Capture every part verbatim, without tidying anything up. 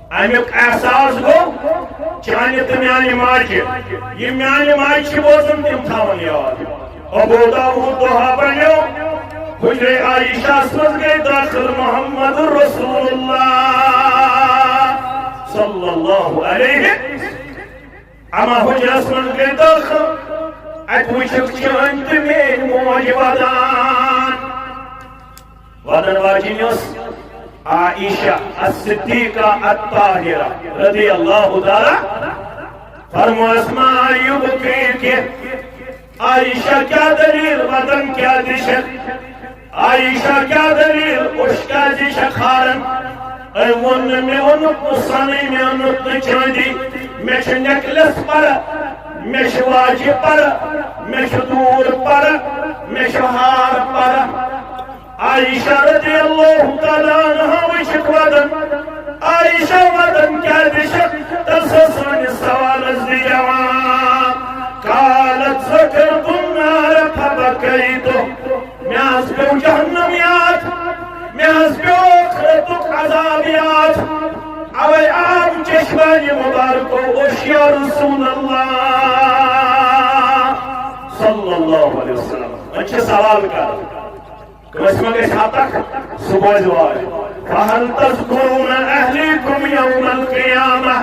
امیُک احساس گوٚو چانہِ تہٕ میانہِ ماجہِ۔ یِم میانہِ ماجہِ چھِ بوزان، تِم تھاوَن یاد۔ ابو داؤد دۄہا بنیو حجرے عائشہس منٛز گٔے داخل محمد رسول اللہ صلی اللہ علیہ۔ اما حجرس منٛز گٔے دٲخل، اتہِ وٕچھِکھ چٲنۍ تہٕ میٲنۍ موج ودان۔ ودن واجِنۍ ٲس عائشہ الصدیقہ الطاہرہ رضی اللہ تعالیٰ۔ فرموس، ما یبکیک؟ عائشہ، کیا دلیل؟ ودن کیا دِشک؟ عائشہ، کیا دلیل؟ اوٚش کیازِ چھےٚ کھاران؟ أمۍ ووٚن نہٕ، مےٚ اوٚنُکھ نہٕ سۄنٕے، مےٚ اوٚنُکھ نہٕ چٲندی۔ مےٚ چھُ necklace پرٕ، مےٚ چھِ واجہِ پرٕ، مےٚ چھُ دوٗر پرٕ، مےٚ چھُ ہار پرٕ۔ عائشہ رضی اللہ تعالیٰ عنہا وٕچھِکھ ودان۔ عائشہ ودان کیازِ چھےٚ؟ تس سٲنِس سوالس دِ جواب۔ قالت، ذکرت النار فبکیت۔ مےٚ حظ پیوٚو جہنم یاد، مےٚ حظ پیوٚو ٲخرتُک عذاب یاد۔ اوے آو چشمانِ مبارکو اوٚش یا رسول اللہ صلی اللہ علیہ وسلم۔ وۄنۍ چھِ سوال کران، کٲنٛسہِ ما گژھِ ہتکھ؟ سُہ بوزِ وارٕ۔ فہل تذکرون اہلیکم یوم القیامہ؟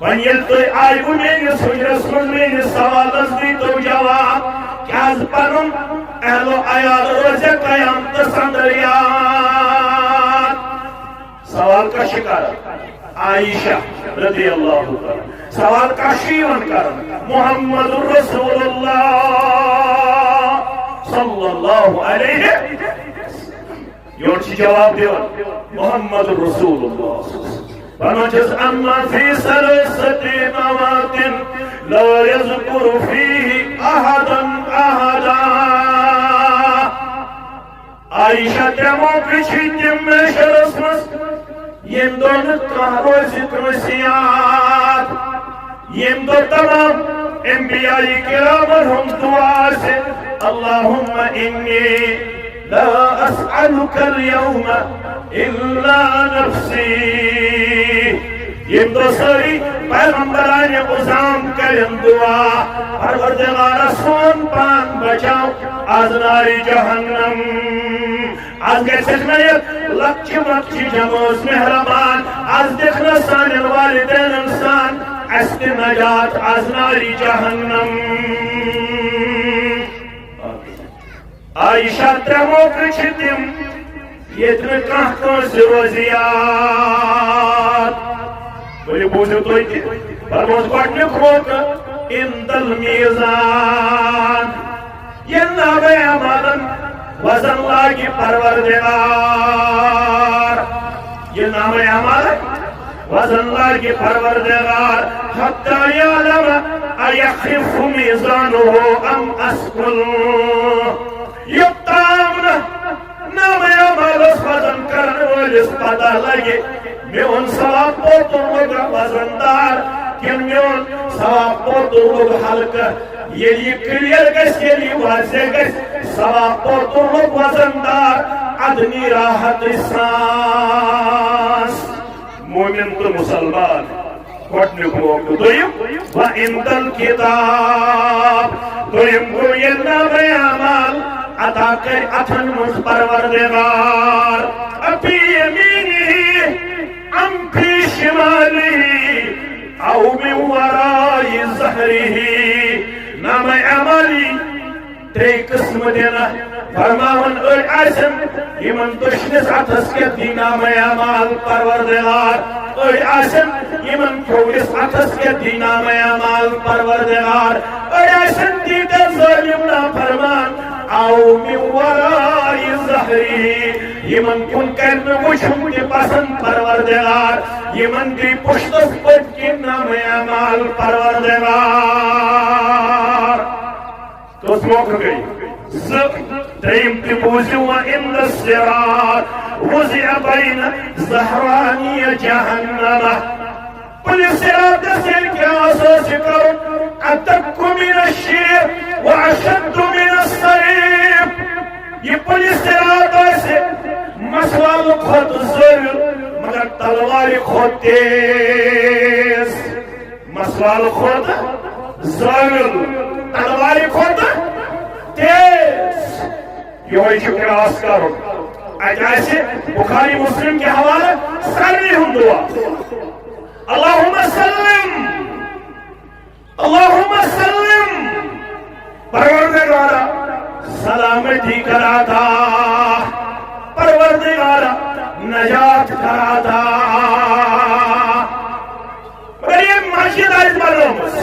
وۄنۍ ییٚلہِ تُہۍ آیوٕ میٲنِس حُجرس منٛز، میٲنِس سوالس دیٖتو جواب، کیٛاہ حظ پنُن اہل و عیال روزِ قیامتس اندر یاد؟ سوال کس چھِ کران؟ عائشہ رضی اللہ تعالیٰ۔ سوال کس چھِ یِوان کران؟ محمد رسول اللہ صلی اللہ علیہ۔ یورٕ چھِ جواب دِوان محمد رسول اللہ۔ فرماوان چھِس، اما فی ثلاثۃ مواطن لا یذکر فیہ احدا احدا۔ عائشہ، ترٛےٚ موقعہٕ چھِ تِم محشرس منٛز، ییٚمہِ دۄہ نہٕ کانٛہہ روزِ کٲنٛسہِ یاد۔ ییٚمہِ دۄہ تمام انبیاء کرامن ہُنٛد دعا آسہِ، اللہم انی لا اسألک الیوم الا نفسی۔ ییٚمہِ دۄہ سٲری پیغمبرانِ عظام کرن دعا، پروردگارا، سون پان بچاو از نارِ جہنم۔ از گژھکھ نہ یتھ لۄکچہِ مۄکچہِ جمٲژ مہربان، از دِکھ نہ سانٮ۪ن والدینن سان اسہِ تہِ نجات از نارِ جہنم۔ عائشہ، ترٛےٚ موقعہٕ چھِ تِم، ییٚتہِ نہٕ کانٛہہ کٲنٛسہِ روزِ یاد۔ ؤلِو بوٗزِو تُہۍ تہِ۔ فرموس گۄڈٕنیُک موقعہٕ عند المیزان، ییٚلہِ نامہ اعمالن وزن لاگہِ پروردگار، ییٚلہِ نامہ اعمالن وزن لاگہِ پروردگار، حتی یعلم ایخف میزانہ ام اثقل۔ یوٚتام نہٕ نامہ اعمالس وزن کرن وٲلِس پتہ لگہِ، میون ثواب پوتُر لوٚگا وزن دار کِنہٕ میون ثواب پوتُر لوٚگ ہلکہٕ۔ ییٚلہِ یہِ clear گژھِ، ییٚلہِ یہِ واضح گژھِ، ثواب پوتُر لوٚگ وزن دار، ادنی راحتٕچ سانس۔ مومن تہٕ مُسلمان، گۄڈٕنیُک موقعہٕ۔ دوٚیِم، وعند الکتاب۔ دوٚیِم گوٚو، ییٚلہِ نامہ اعمال عطا کرِ اتھن منٛز پروردگار، افی یمینہ ام فی شمالہ او من وراء ظہرہ۔ نامہ اعمال یی ترٛے قٕسمہٕ دِنہٕ۔ فرماوان، أڑۍ آسن یِمن دٔچھنِس اتھس کٮ۪تھ دی نامہ اعمال پروردگار، أڑۍ آسن یِمن کھوورِس اتھس کٮ۪تھ دی نامہ اعمال پروردگار، أڑۍ آسن تیٖتیٛاہ ظٲلم نافرمان، او من وراء ظہرہ، یِمن کُن کرِ نہٕ وٕچھُن تہِ پسند پروردگار، یِمن دی پُشتس پٔتۍ کِنۍ نامہ اعمال پروردگار۔ کٔژ موقعہٕ گٔے؟ زٕ۔ ترٛیٚیِم تہِ بوٗزِو، وعند الصراط وضع بین ظہرانی جہنم۔ پُلہِ صراطس ییٚلہِ کراس آسہِ کرُن، ادق من الشعر و اشد من السیف۔ یہِ پُلہِ صراط آسہِ مسوالہٕ کھۄتہٕ زٔویُل، مگر تلوارِ کھۄتہٕ تیز، مسوالہٕ کھۄتہٕ زٲویُل، تلوارِ کھۄتہٕ تیز۔ یِہوٚے چھُ cross کرُن۔ اَتہِ آسہِ بخاری مسلم کہِ حوالہٕ سارنٕے ہُنٛد دُعا۔ اللہم سلم، اللہم سلم۔ پروردگارا، سلامتی کر عطا۔ پروردگارا، نجات کر عطا۔ مگر یہِ مسجد آسہِ بنٲومٕژ،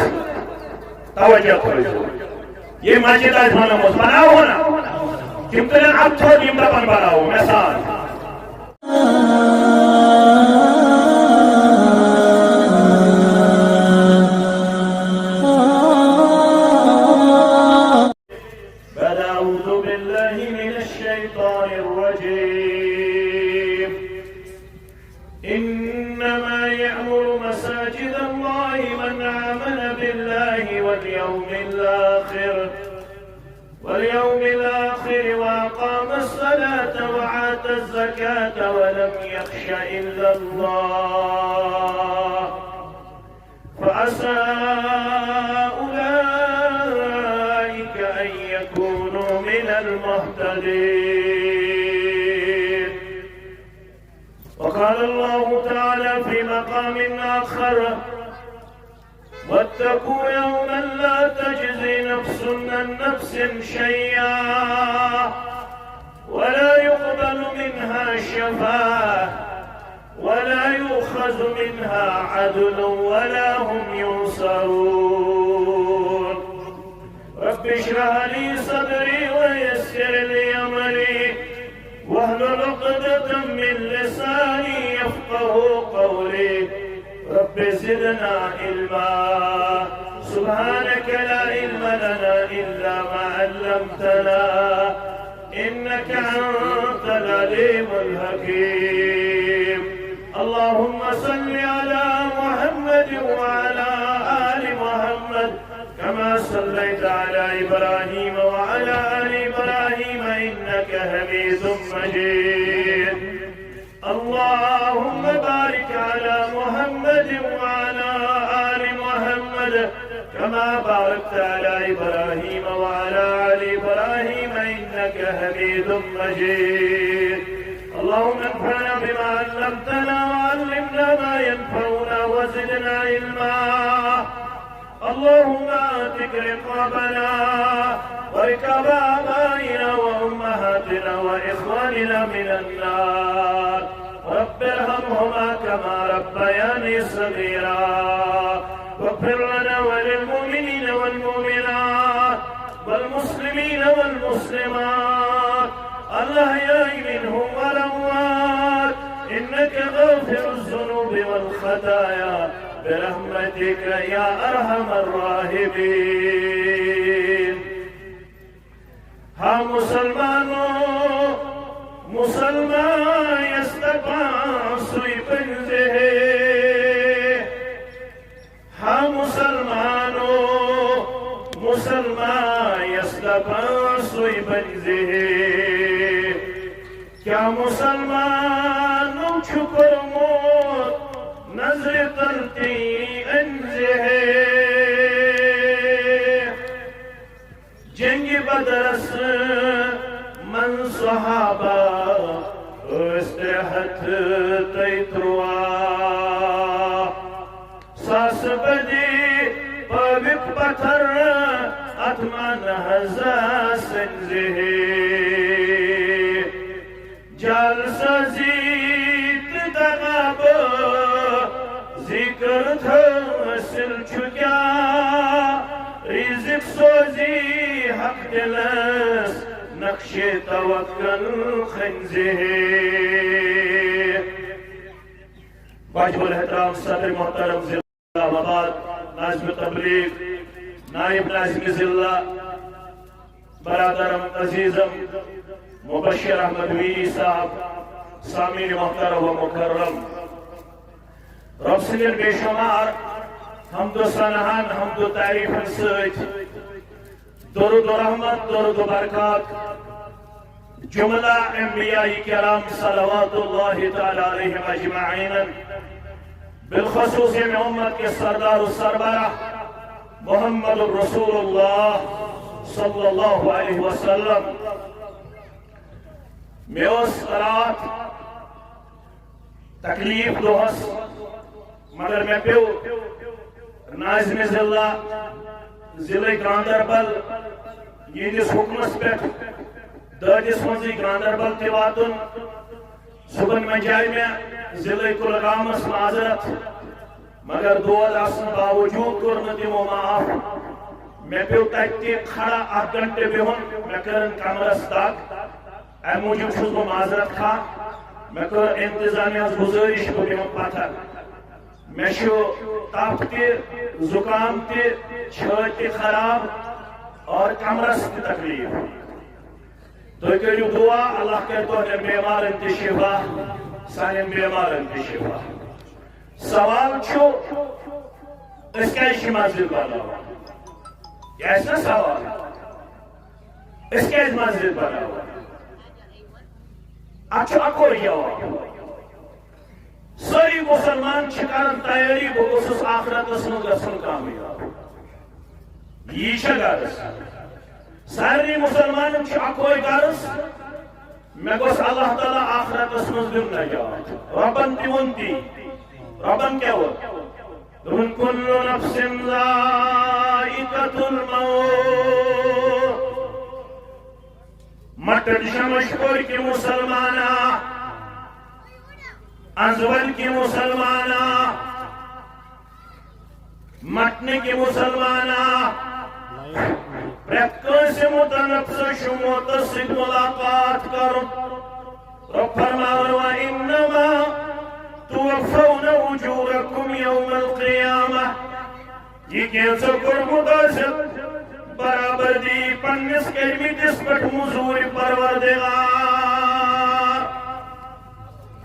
توجہ تھٲیِو۔ یہِ مسجد آسہِ بنٲومٕژ، بناوو نا۔ تِم تُلن اَتھٕ تھوٚد، یِم دَپن بناوو، مثال۔ بعد أعوذ بالله من الشيطان الرجيم. إنما يعمر مساجد الله من آمن بالله واليوم الآخر، واليوم الآخر وأقام الصلاة وآتى الزكاة ولم يخش إلا الله فعسى أولئك أن يكونوا من المهتدين. وقال الله تعالى في مقام آخر: واتقوا يوما لا تجزي نفس عن نفس شيئا ولا يقبل منها شفاعة ولا يؤخذ منها عدل ولا هم ينصرون. رب اشرح لي صدري ويسر لي أمري واحلل عقدة من لساني يفقه قولي. رب زدنا علما. سبحانك لا علم لنا إلا ما علمتنا إنك أنت العليم الحكيم. اللهم صل على محمد وعلى آل محمد كما صليت على إبراهيم وعلى آل إبراهيم إنك حميد مجيد. اللهم بارك على محمد وعلى آل محمد كما باركت على إبراهيم وعلى آل إبراهيم إنك حميد مجيد. اللهم انفعنا بما علمتنا وعلمنا ما ينفعنا وزدنا علما. اللهم اعتق رقابنا ورقاب آبائنا وأمهاتنا وإخواننا من النار. رب ارحمهما كما ربياني صغيرا. واغفر لنا وللمؤمنين والمؤمنات والمسلمين والمسلمات الأحياء منهم والأموات إنك غافر الذنوب والخطايا برحمتك يا أرحم الراحمين. ہا مسلمانو، مسلمان یس دپان سُے بٔنزِ ہے۔ ہا مسلمانو، مسلمان یس دپان سُے بٔنزِ ہے۔ کیا مسلمانو چھُ کوٚرمُت نظرِ تل تی أنزِ ہے؟ جنگِ بدرس منٛز صحابہ ٲسۍ ترٛےٚ ہتھ تہٕ تُرٛواہ۔ ساسہٕ بٔدی پٲوِکھ پتھر اتھ مانہٕ حضا سٕنٛزِ ہے۔ جعل سازی تہٕ دغابٲزی کٔرٕتھ حٲصِل چھُ کیٛاہ؟ رزق سوزی حق دِلس نقشِ توکل کھٔنزِ ہے۔ واجب الاحترام صدر محترم ضلع اسلام آباد، ناظم تبلیغ، نائب ناظم ضلع، برادرم عزیزم مبشر احمد ویری صاحب، سامعین محترم و مکرم، رب سٕنٛدٮ۪ن بے شمار حمد و ثناہن، حمد و تعریفن سۭتۍ درود و رحمت، درود و برکات جملہ انبیاء کرام صلوات اللہ تعالی علیہم اجمعین، بالخصوص ییٚمہِ امت کے سردار و سربراہ محمد رسول اللہ صلی اللہ علیہ وسلم۔ مےٚ اوس راتھ تکلیف دۄہس، مگر مےٚ پیوٚو ناظم ضلع، ضلع گاندربل، یِہنٛدِس حُکمس پٮ۪ٹھ دٲدِس منٛزٕے گاندربل تہِ واتُن۔ صُبحن منجایہِ مےٚ ضلع کُلگامس معذرت، مگر دود آسنہٕ باوجود کوٚر نہٕ تِمو معاف۔ مےٚ پیوٚو تتہِ تہِ کھڑا اکھ گھنٹہٕ بِہُن، مےٚ کٔرٕن کمرس دگ۔ امہِ موٗجوٗب چھُس بہٕ معذرت خواہ۔ مےٚ کٔر انتظامیہ ہس گُزٲرِش، بہٕ بیٚہمہٕ پتھر۔ مےٚ چھُ تپھ تہِ، زُکام تہِ، چھٲتۍ تہِ خراب اور کمرس تہِ تکلیف۔ تُہۍ کٔرِو دُعا، اللہ کرِ تُہنٛدٮ۪ن بیمارن تہِ شفا، سانٮ۪ن بیمارن تہِ شفا۔ سوال چھُ، أسۍ کیازِ چھِ مسجد بناوان؟ یہِ آسہِ نا سوال؟ أسۍ کیازِ مسجد بناوان؟ اتھ چھُ اکوے جواب۔ سٲری مسلمان چھِ کران تیٲری، بہٕ گوٚژھُس آخرتس منٛز گژھُن کامیاب۔ یی چھےٚ غرض۔ سارنٕے مسلمانن چھُ اکوے غرض، مےٚ گوٚژھ اللہ تعالیٰ آخرتس منٛز دیُن نجات۔ رۄبن تہِ ووٚن تی۔ رۄبن کیٛاہ ووٚن؟ دوٚپُن، "کُلُّ نَفْسٍ ذَائِقَةُ الْمَوْتِ۔" مٹن شمش پور کہِ مسلمانا، انزول کہِ مسلمانا، مٹنہٕ کہِ مسلمانا، پرٛٮ۪تھ کٲنٛسہِ متنفسس چھُ موتس سۭتۍ ملاقات کرُن۔ رۄب فرماوان، "وَإِنَّمَا تُوَفَّوْنَ أُجُورَكُمْ يَوْمَ الْقِيَامَةِ۔" یہِ کینٛژھو کوٚرمُت ٲسِتھ، برابر دی پننِس کٔرمٕتِس پٮ۪ٹھ مٔزوٗرۍ پروردگار۔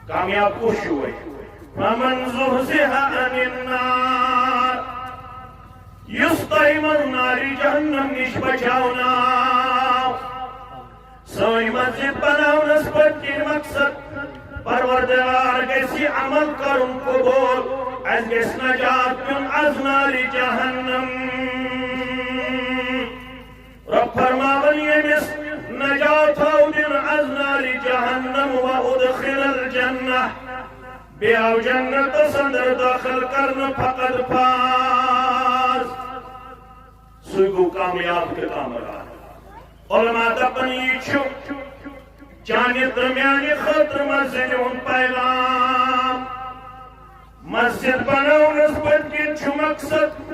کامیاب کُس چھُ وۄنۍ؟ فَمَنْ زُحْزِحَ عَنِ النَّارِ، یُس تۄہہِ منٛز نارِ جہنم نِش بچاوناو۔ سٲنۍ مسجد بناونس پٔتۍ کِنۍ مقصد، پروردگار گژھِ یہِ عمل کرُن قبول، اسہِ گژھِ نجات پیُن از نارِ جہنم۔ رۄب فرماوان، ییٚمِس نجات آو دِنہٕ از نارِ جہنم و ادخل الجنہ، بیٚیہِ آو جنتس اندر دٲخل کرنہٕ، فقد فاز۔ سُے گوٚو کامیاب تہٕ کامران۔ علماء دپان، یہِ چھُ چانہِ تہٕ میانہِ خٲطرٕ مسجدِ ہُنٛد پیغام۔ مسجد بناونس پٔتۍ کِنۍ چھُ مقصد،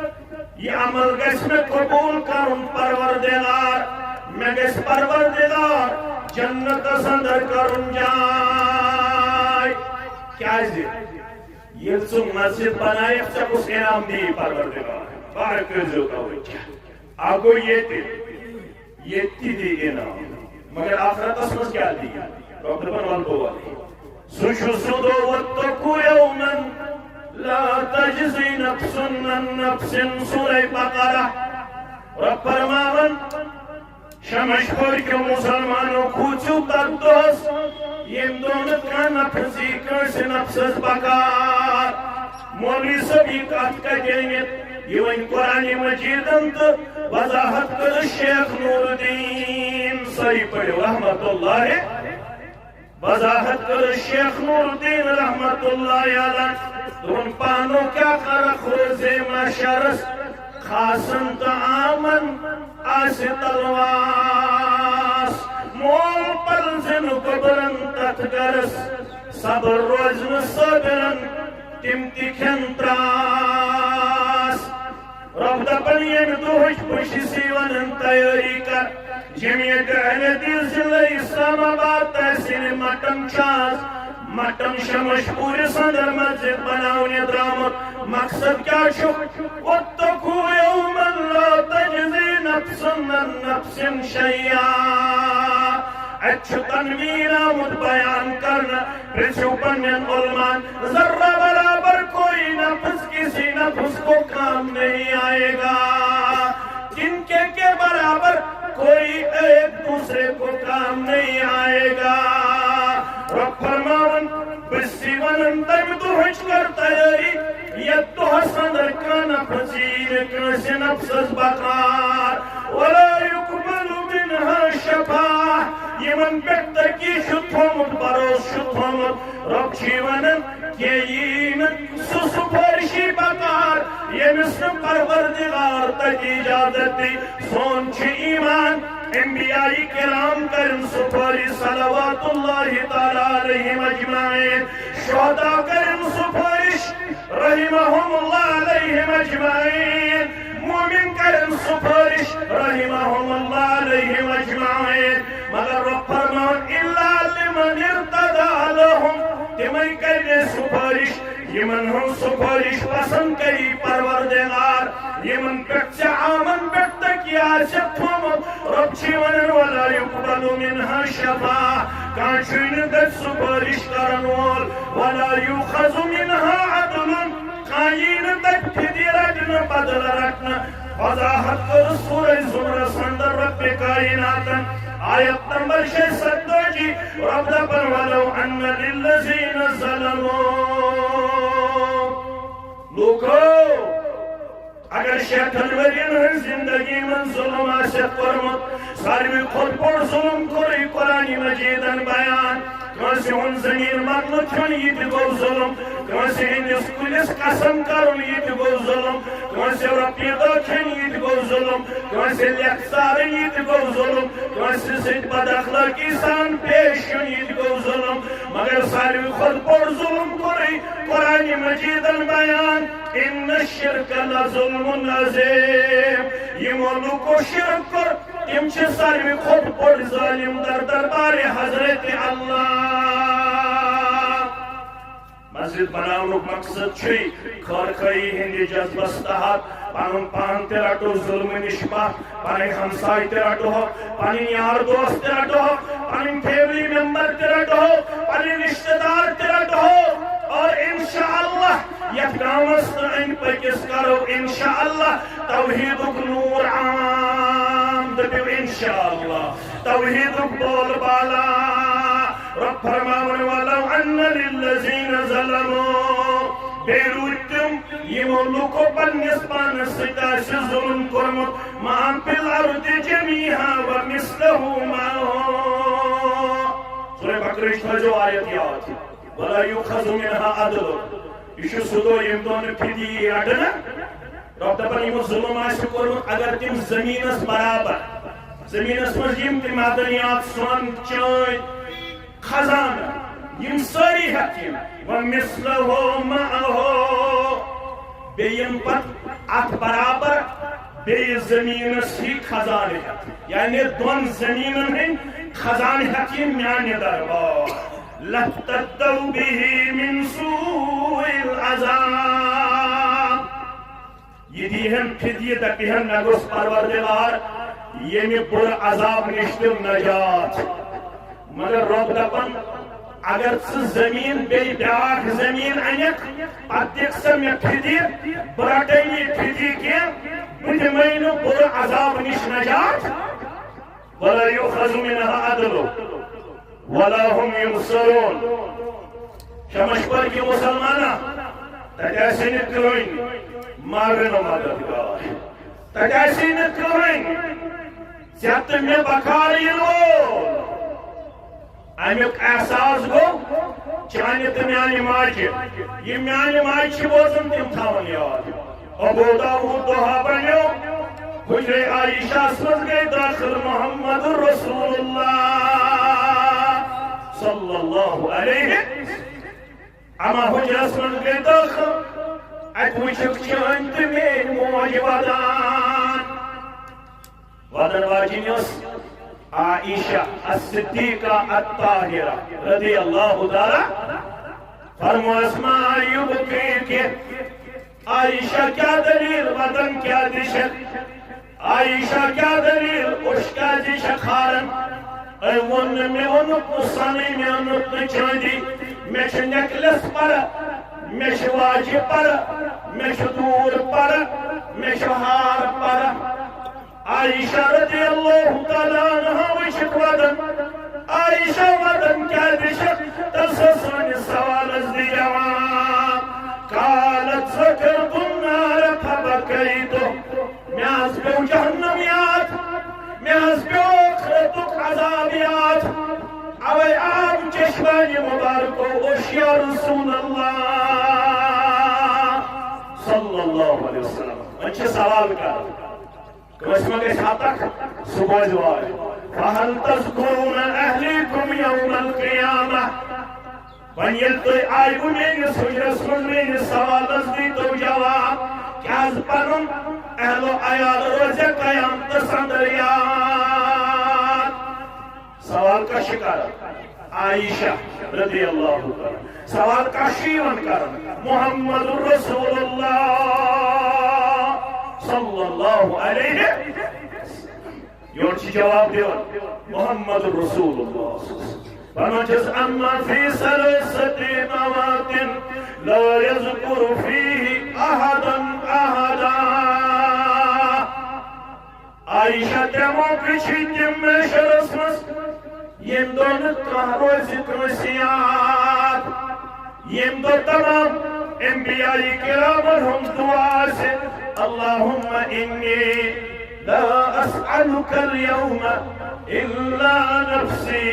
یہِ عمل گژھِ مےٚ قبول کرُن پروردگار، مےٚ گژھِ پروردگار جنتس اندر کرُن جاے۔ کیازِ؟ ییٚلہِ ژٕ مسجد بنایکھ، ژےٚ کُس انعام دِیی پروردگار؟ بارٕ کٔرۍزیو توجہ۔ اکھ گوٚو ییٚتہِ، ییٚتہِ تہِ دی انعام، مگر آخرتس منٛز کیٛاہ دی؟ رۄب دپان، ولہٕ بہٕ وَنَے۔ سُہ چھُ سُہ دۄہ، وَاتَّقُوا يَوْمًا لَا تَجْزِي نَفْسٌ عَنْ نَفْسٍ، سورہ بقرہ۔ رۄب فرماوان، شمش پورکیو مسلمانو، کھوٗژِو تتھ دۄہس، ییٚمہِ دۄہ نہٕ کانٛہہ نفس یی کٲنٛسہِ نفسس بکار۔ مولوی صٲب، یہِ کتھ کتہِ أنِتھ؟ یہِ وۄنۍ قرآن مجیدن تہٕ وضاحت کٔرٕس شیخ نور الدین، سٲری پٔرِو، رحمت اللہ۔ وضاحت کٔرٕس شیخ نور الدین رحمت اللہ علیہ۔ دوٚپُن، پانو کیٛاہ کرکھ روزے محشرس؟ خاصن تہٕ عامن آسہِ تلواس۔ مول پلزِ نہٕ گوٚبرن تتھ گرس، صبر روزِ نہٕ صٲبرن، تِم تہِ کھٮ۪ن تراس۔ رۄب دپان، ییٚمہِ دۄہٕچ بہٕ چھُس یِوان تیٲری کر۔ جمعیت اہل حدیث ضلع اسلام آباد تحصیل مٹن چھُ آز مٹن شمش پورس اندر مسجد بناونہِ درامُت۔ مقصد کیٛاہ چھُ؟ وَاتَّقُوا يَوْمًا لَا تَجْزِي نَفْسٌ عَنْ نَفْسٍ شَيْئًا۔ اتہِ چھُ تنوین آمُت بیان کرنہٕ، پرژھِو پننٮ۪ن علماءن، ذرہ برابر کوئی نفس کسی نفس کو کام نہیں آئے گا۔ تنکے کے برابر کوئی ایک دوسرے کو کام نہیں آئے گا۔ رب فرماوان، بہٕ چھُسے ونان، تمہِ دۄہٕچ کر تیٲری، یتھ دۄہس اندر کانٛہہ نفس یی نہٕ کٲنٛسہِ نفسس بکار۔ ولا یقبل منها شفاعة۔ یِمن پٮ۪ٹھ تۄہہِ یہِ چھُ تھوٚومُت، بروسہٕ چھُ تھوٚومُت، رب چھُے ونان، کینٛہہ یی نہٕ سُہ سفٲرشی بکار، ییٚمِس نہٕ پروردگار تتہِ اجازت دی۔ سون چھُ ایمان، انبیاء کرام کرن سفٲرش صلوات اللہ تعالی علیہم اجمعین، شہداء کرن سفٲرش رحمہم اللہ علیہم اجمعین، مومن کرن سفٲرش رحمہم اللہ علیہم اجمعین۔ مگر رب فرماوان، الا لمن ارتضى لهم، تِمے کرِ سفٲرش یِمن ہٕنٛز سفٲرش پسند کری پروردگار، یِمن پٮ۪ٹھ ژےٚ عامن پٮ۪ٹھ تکیہ آسہِ تھوٚومُت۔ رب چھُے ونان، ولا یقبل منها شفاعة، کانٛہہ چھُے نہٕ تتہِ سفٲرش کرن وول، ولا یؤخذ منها عدل، کانٛہہ یی نہٕ تتہِ فدیہ رٹنہٕ، بدلہٕ رٹنہٕ۔ وضاحت کٔر سورہ زمرس اندر رب کائناتن، آیت نمبر شیٚیہِ ستٲجی، رب دپان، ولو ان للذین ظلموا، لوکو، اگر شیٹھن ؤرین ہٕنٛز زندگی منٛز ظلم آسٮ۪کھ کوٚرمُت، ساروی کھۄتہٕ بوٚڑ ظلم کوٚرُے قرآن مجیدن بیان۔ کٲنٛسہِ ہُنٛد زٔمیٖن مۄکلہٕ کھیوٚن، یہِ تہِ گوٚو ظلم۔ کٲنٛسہِ ہٕنٛدِس کُلِس قسم کرُن، یہِ تہِ گوٚو ظلم۔ کٲنٛسہِ رۄپیہِ دہ کھیٚنۍ، یہِ تہِ گوٚو ظلم۔ کٲنٛسہِ لیٚکھ ژارٕنۍ، یہِ تہِ گوٚو ظلم۔ کٲنٛسہِ سۭتۍ بد اخلٲقی سان پیش یُن، یہِ تہِ گوٚو ظلم۔ مگر ساروی کھۄتہٕ بوٚڑ ظلم کوٚرُے قرآن مجیدن بیان، ان الشرک لظلم عظیم۔ یِمو لوٗکو شرک کوٚر، تِم چھِ ساروی کھۄتہٕ بٔڑۍ ظٲلِم در دربارِ حضرت اللہ۔ مسجد بناونُک مقصد چھُے خٲر خٲہی ہٕنٛدِ جذبس تحت پنُن پان تہِ رٹو ظلمہٕ نِش پتھ، پنٕنۍ ہمساے تہِ رٹہوکھ، پنٕنۍ یار دوست تہِ رٹہوکھ، پنٕنۍ فیملی ممبر تہِ رٹہوکھ، پنٕنۍ رشتہٕ دار تہِ رٹہوکھ۔ اور انشاءاللہ یتھ گامس تہٕ أنٛدۍ پٔکِس کرو انشاءاللہ توحیدُک نور عام، دٔپِو انشاءاللہ۔ توحیدُک بول بالا۔ رب فرماوان، ولو ان للذین ظلموا، بیٚیہِ روٗدۍ تِم یِمو لُکو پننِس پانس سۭتۍ آسہِ ظلم کوٚرمُت، ما فی الارض جمیعا ومثلہ معہ۔ سورہ بقرٕچ تھٲیزیو آیت یاد۔ ولا یؤخذ منها عدل۔ یہِ چھُ سُہ دۄہ ییٚمہِ دۄہ نہٕ فدیہِ یی رٹنہٕ۔ رب دپان، یِمو ظلم آسہِ کوٚرمُت، اگر تِم زٔمیٖنس برابر، زٔمیٖنس منٛز یِم تہِ معدنیات، سۄن، چٲنۍ، خزانہٕ، یِم سٲری ہٮ۪تھ یِم، ومثلہ معہ، بیٚیہِ یِم پتہٕ اتھ برابر بیٚیہِ زٔمیٖنس ہی خزانہٕ ہٮ۪تھ، یعنی دۄن زٔمیٖنن ہٕنٛدۍ خزانہٕ ہٮ۪تھ یِم میانہِ دربار، لافتدوا بہ من سوء العذاب۔ یہِ دیہن فدیہ، دپہن، مےٚ گوٚژھ پروردگار ییٚمہِ بُرٕ عذاب نِش تہِ نجات۔ مگر رب دپان، اگر ژٕ زٔمیٖن بیٚیہِ بیٛاکھ زٔمیٖن انکھ، پتہٕ دِکھ سا مےٚ فدیہ، بہٕ رٹے نہٕ یہِ فدیہ کینٛہہ، بہٕ دِمے نہٕ بُرٕ عذاب نِش نجات۔ ولا یؤخذ منها عدل ولا هم ينصرون۔ شمش پر کہِ مسلمانہ، تتہِ آسہِ نہٕ کٕہٕنۍ مارنہٕ مددگار، تتہِ آسہِ نہٕ کٕہٕنۍ ژےٚ تہٕ مےٚ بکار یِنہٕ وول۔ امیُک احساس گوٚو چانہِ تہٕ میانہِ ماجہِ۔ یِم میانہِ ماجہِ چھِ بوزان، تِم تھاوَن یاد۔ ابو داؤد دۄہا بنیو حجرے عائشہس منٛز گٔے دٲخل محمد رسول اللہ صلی اللہ علیہ۔ اما حجرس منٛز گٔے دٲخل، اتہِ وٕچھکھ چٲنۍ تہٕ میٲنۍ موج ودان۔ ودن واجِنۍ ٲس عائشہ الصدیقہ الطاہرہ رضی اللہ تعالی۔ فرموس، ما یبکیک؟ عائشہ، کیٛاہ دلیل؟ ودن کیٛاہ دِشک؟ عائشہ، کیٛاہ دلیل؟ اوٚش کیٛازِ چھکھ ہاران؟ أمۍ ووٚن نہٕ، مےٚ اوٚنُکھ نہٕ سۄنٕے، مےٚ اوٚنُکھ نہٕ چاندی، مےٚ چھُ necklace پرٕ، مےٚ چھِ واجہِ پرٕ، مےٚ چھُ دوٗر پرٕ، مےٚ چھُ ہار پرٕ۔ عائشہ رضی اللہ تعالیٰ عنہا وٕچھِتھ ودان، عائشہ ودان کیٛازِ چھکھ؟ تس سٲنِس سوالس دِ جواب۔ قالت ذکرت النار فبکیت۔ مےٚ حظ پیوٚو جہنم یاد، مےٚ حظ پیوٚو ٲخرتُک عذاب یاد۔ اوے آو چشمانِ مبارکو اوٚش یا رسول اللہ صلی اللہ علیہ وسلم۔ وۄنۍ چھِ سوال کران، کٲنٛسہِ ما گژھِ ہتکھ؟ سُہ بوزِ وارٕ۔ فہل تذکرون اہلیکم یوم القیامہ؟ وۄنۍ ییٚلہِ تُہۍ آیوٕ میٲنِس حُجرس منٛز میٲنِس سوالس دیٖتو جواب، کیٛاہ حظ پنُن اہل و عیال روزِ قیامتس اندر یاد؟ سوال کس چھِ کران؟ عائشہ رضی اللہ تعالیٰ۔ سوال کس چھِ یِوان کران؟ محمد رسول اللہ صلی اللہ علیہ وسلم۔ یورٕ چھِ جواب دِوان محمد رسول اللہ۔ فرمان چھس، اما فی ثلاثة موات لا یذکر فیہ احدا احدا۔ عائشہ، ترٛےٚ موقعہٕ چھِ تِم محشرس منٛز، ییٚمہِ دۄہ نہٕ کانٛہہ روزِ کٲنٛسہِ یاد، ییٚمہِ دۄہ تمام انبیاء کرامن ہُنٛد دعا آسہِ، اللہم انی لا اسألک الیوم الا نفسی۔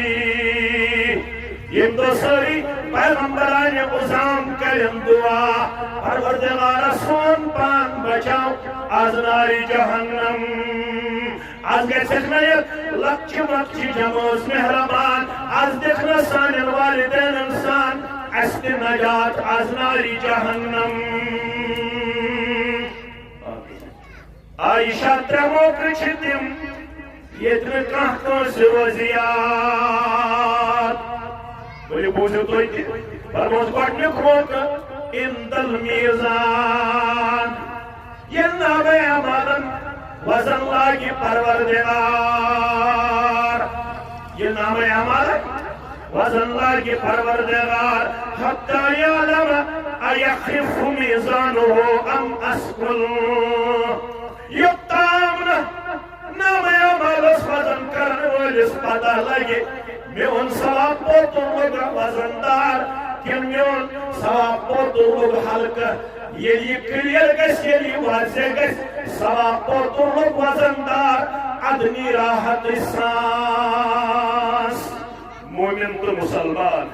ییٚمہِ دۄہ سٲری پیغمبرانِ عظام کرن دعا، پروردگارا، سون پان بچاو از نارِ جہنم۔ از گژھکھ نہ یتھ لۄکچہِ مۄکچہِ جمٲژ مہربان، از دِکھ نہ سانٮ۪ن والدینن سان اسہِ تہِ نجات از نارِ جہنم۔ عائشہ، ترٛےٚ موقعہٕ چھِ تِم، ییٚتہِ نہٕ کانٛہہ کٲنٛسہِ روزِ یاد۔ ؤلِو بوٗزِو تُہۍ تہِ۔ فرموس گۄڈٕنیُک موقعہٕ عند المیزان۔ ییٚلہِ نامہ اعمالن وزن لاگہِ پروردگار، ییٚلہِ نامہ اعمالن وزن لاگہِ پروردگار، حتی یعلم ایخف میزانہ ام اثقل۔ یوٚتام نہٕ نامہ اعمالس وزن کرن وٲلِس پتہ لگہِ، میون ثواب پوتُر لوٚگ وزن دار کِنہٕ میون ثواب پوتُر لوٚگ ہلکہٕ۔ ییٚلہِ یہِ clear گژھِ، ییٚلہِ یہِ واضح گژھِ، ثواب پوتُر لوٚگ وزن دار، ادنی راحتٕچ سانس۔ مومن تہٕ مسلمان،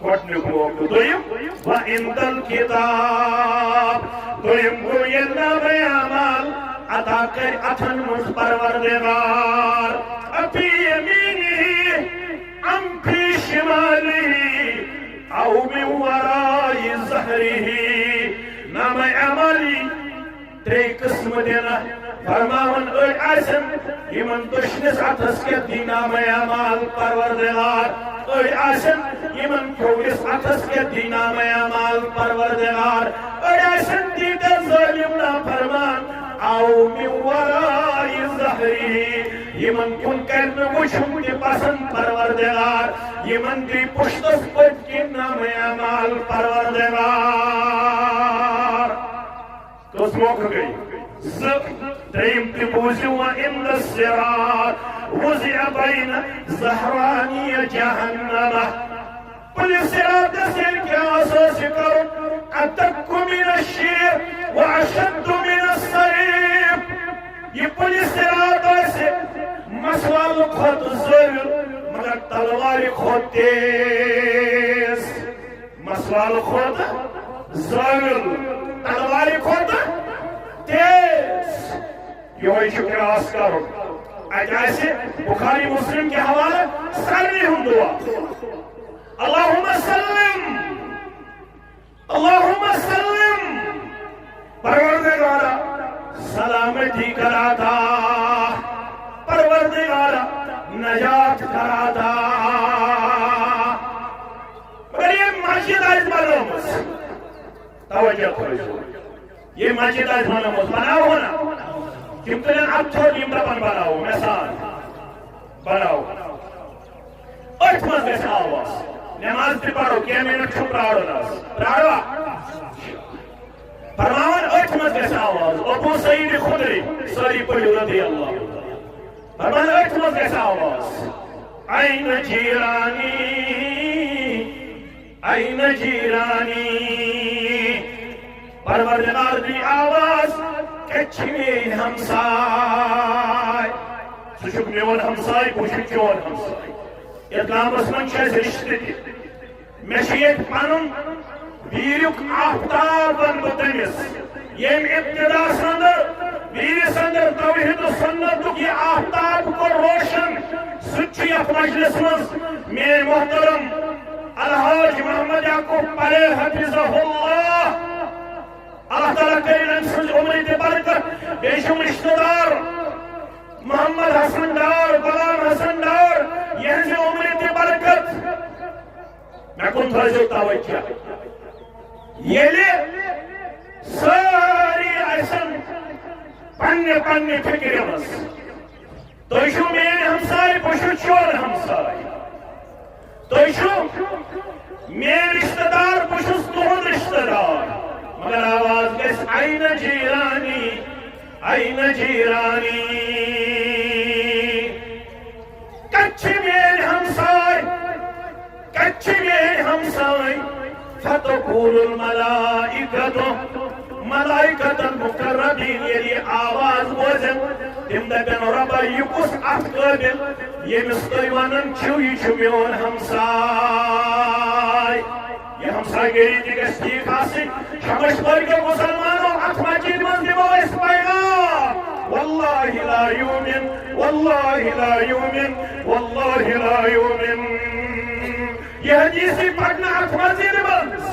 گۄڈٕنیُک موقعہٕ۔ دوٚیِم، وعند الکتاب۔ دوٚیِم گوٚو، ییٚلہِ نامہ اعمال عطا کرِ اتھن منٛز پروردگار، افی یمینہ ام فی شمالہ او من وراء ظہرہ۔ نامہ اعمال یی ترٛے قٕسمہٕ دِنہٕ۔ فرماوان، أڑۍ آسن یِمن دٔچھنِس اتھس کٮ۪تھ دی نامہ اعمال پروردگار، أڑۍ آسن یِمن کھوورِس اتھس کٮ۪تھ دی نامہ اعمال پروردگار، أڑۍ آسن تیٖتیٛاہ ظٲلم نافرمان، او من وراء ظہرہ، یِمن کُن کرِ نہٕ وٕچھُن تہِ پسند پروردگار، یِمن دی پُشتس پٔتۍ کِنۍ نامہ اعمال پروردگار۔ کٔژ موقعہٕ گٔے؟ زٕ۔ ترٛیٚیِم تہِ بوٗزِو، وعند الصراط وضع بین ظہرانی جہنم۔ پُلہِ صراطس ییٚلہِ کراس آسہِ کرُن، ادق من الشعر و اشد من السیف۔ یہِ پُلہِ صراط آسہِ مسوالہٕ کھۄتہٕ زٲویُل، مگر تلوارِ کھۄتہٕ تیز۔ مسوالہٕ کھۄتہٕ زٲویُل، تلوارِ کھۄتہٕ تیز۔ یِہوٚے چھُ کراس کرُن۔ اتہِ آسہِ بخاری مسلم کہِ حوالہٕ سارنٕے ہُنٛد دعا۔ اللہم سلم، اللہم سلم۔ پروردگارا، سلامتی کر عطا۔ پروردگارا، نجات کر عطا۔ مگر یہِ مسجد آسہِ بنٲومٕژ، توجہ تھٲیِو۔ یہِ مسجد آسہِ بنٲومٕژ، بناوو نا؟ تِم تُلن اَتھٕ تھوٚد، یِم دَپن بناوو، مےٚ سان بناوو۔ أتھۍ منٛز گژھِ آواز، نماز تہِ پرو، کینٛہہ منٹ چھُ پرارُن آز۔ پراروا؟ فرماوان أتھۍ منٛز گژھِ آواز۔ ابو سعید خدری، سٲری پٔرِو رضی اللہ۔ دپان أتھۍ منٛز گژھِ آواز، "این جیرانی، این جیرانی۔" پروردگار دی آواز، "کتہِ چھِ میٲنۍ ہمساے؟ ژٕ چھُکھ میون ہمساے، بہٕ چھُس چون ہمساے۔ یتھ گامس منٛز چھِ اَسہِ رشتہٕ تہِ۔" مےٚ چھُ ییٚتہِ پنُن ویٖریُک آفتاب ونہٕ بہٕ تٔمِس، ییٚمۍ ابتداہس اندر ویٖرِس اندر توحید و سنتُک یہِ آفتاب کوٚر روشن۔ سُہ تہِ چھُ یتھ مجلس منٛز، میٲنۍ محترم الحاج محمد یعقوب پرے حفظہ اللہ۔ اللہ تعالیٰ کٔرِن أمۍ سٕنٛز عمرِ تہِ برکت۔ بیٚیہِ چھُم رشتہٕ دار محمد حسن ڈار، غلام حسن ڈار، یِہنٛزِ عمرِ تہِ برکت۔ مےٚ کُن تھٲیزیو توجہ۔ ییٚلہِ سٲری آسن پننہِ پننہِ فکرِ منٛز، تُہۍ چھِو میٲنۍ ہمساے، بہٕ چھُس چون ہمساے۔ تُہۍ چھِو میٲنۍ رشتہٕ دار، بہٕ چھُس تُہُنٛد رشتہٕ دار۔ مگر آواز گژھِ، "این جیرانی، این جیرانی۔" کتہِ چھِ میٲنۍ ہمساے؟ کتہِ چھِ میٲنۍ ہمساے؟ فتقول الملائکۃ، ملائکتن مقربین ییٚلہِ یہِ آواز بوزن، تِم دپن، "رۄبا، یہِ کُس اتھ قٲبل، ییٚمِس تُہۍ ونان چھِو، یہِ چھُ میون ہمساے؟" یہِ ہمسایگٔری تہِ گژھِ ٹھیٖک آسٕنۍ۔ شمس پورکیو مسلمانو، اتھ مسجد منٛز دِمو أسۍ پیغام، واللہ لا یؤمن، واللہ لا یؤمن، واللہ لا یؤمن۔ یہِ حدیث یی پرنہٕ اتھ مسجد منٛز۔